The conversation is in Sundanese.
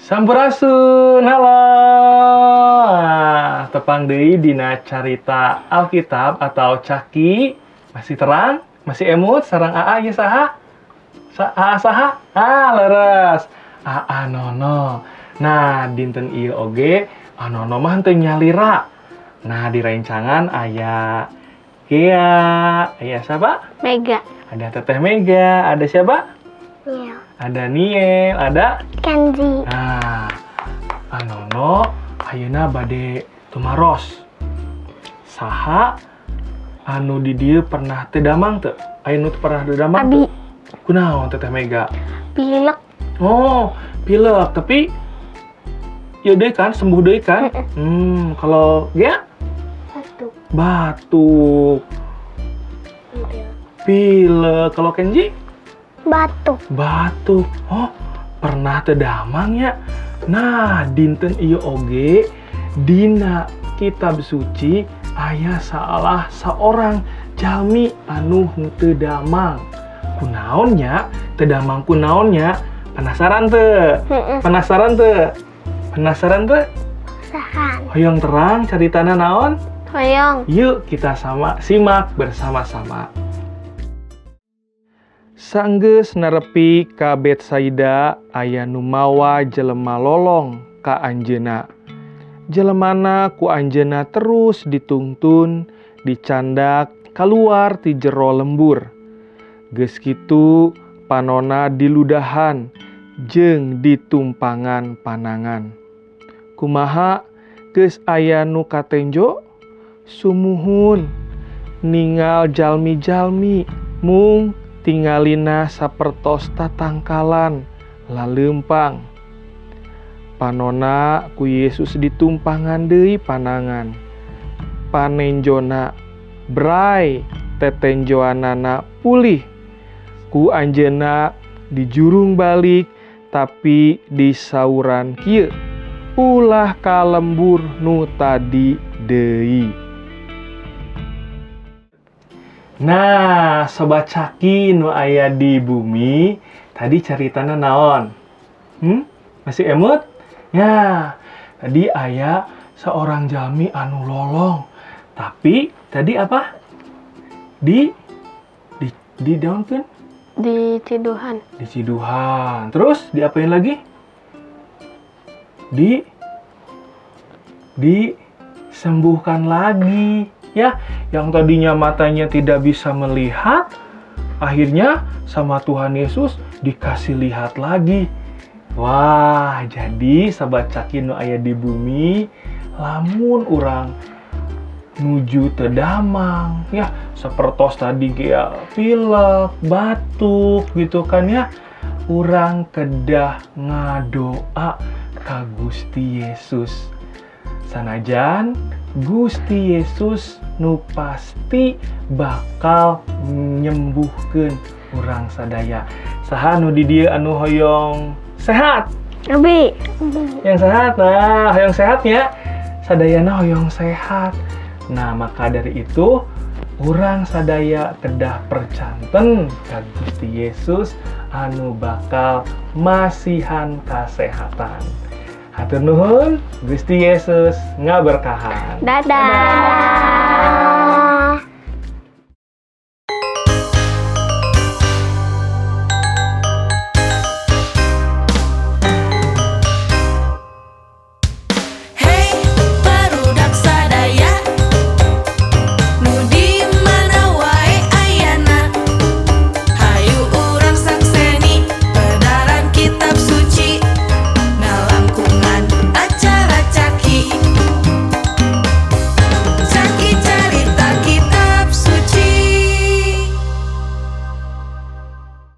Sampurasun, halo. Nah, tepang deui dina Carita Alkitab atau Caki. Masih terang? Masih emut sareng AA ya saha? AA saha? Ah, leres. AA Nono. Nah, dinten ieu oge Nono mah teu nyalira. Nah, di rencangan aya Gea, aya siapa? Mega. Ada Teteh Mega, ada siapa? Niel. Ada Niel, ada Kenzi. Nah, Anono ayeuna bade tumaros. Saha anu di dieu pernah teu damang teu? Aya nu teu pernah teu damang Abi. teu? Kunaon, Teteh Mega? Pilek. Oh, pilek, tapi ya deui kan, sembuh deui kan? Kalau Gea? Batuk. Batuk. Pilek. Kalau Kenji? Batuk. Batuk. Oh, pernah teu damang ya? Nah, dinten ieu oge dina Kitab Suci aya salah seorang jalmi anu teu damang. Kunaon nya? Teu damang kunaon nya? Penasaran teu? Heeh. Penasaran teu? Penasaran teu? Sahan. Hoyong terang caritana naon? Hoyong. Yuk, kita sama simak bersama-sama. Sanggeus nerepi ka Betsaida, aya nu mawa jelema lolong ka anjeunna. Jelemana ku anjeunna terus ditungtun, dicandak kaluar ti jero lembur. Geus kitu panona diludahan jeung ditumpangan panangan. Kumaha, geus aya nu katenjo? Sumuhun, ningal jalmi-jalmi, mung tingalina sapertos tatangkalan laleumpang. Panona ku Yesus ditumpangan deui panangan. Panenjona bray, tetenjoanana pulih. Ku anjeunna dijurung balik, tapi disauran kieu, "Ulah ka lembur nu tadi deui." Nah, Sobat Caki nu aya di bumi, tadi caritana naon? Hmm? Masih emut? Ya, tadi aya seorang jalmi anu lolong. Tapi tadi apa? Di daunkeun? Di ciduhan. Di ciduhan. Terus diapain lagi? Disembuhkan lagi ya. Yang tadinya matanya tidak bisa melihat, akhirnya sama Tuhan Yesus dikasih lihat lagi. Wah, jadi Sobat Caki nu aya di bumi, lamun urang nuju teu damang ya, sepertos tadi kayak pilek, batuk gitu kan ya, urang kedah ngadoa ka Gusti Yesus. Sanajan Gusti Yesus nu pasti bakal nyembuhkeun urang sadaya. Saha nu di dieu anu hoyong sehat? Abi. Yang sehat. Nah, hoyong sehatnya, sadayana hoyong sehat. Nah, maka dari itu urang sadaya kedah percanten ka Gusti Yesus anu bakal masihan kesehatan. Hatur nuhun, Gusti Yesus ngaberkahan. Dadah.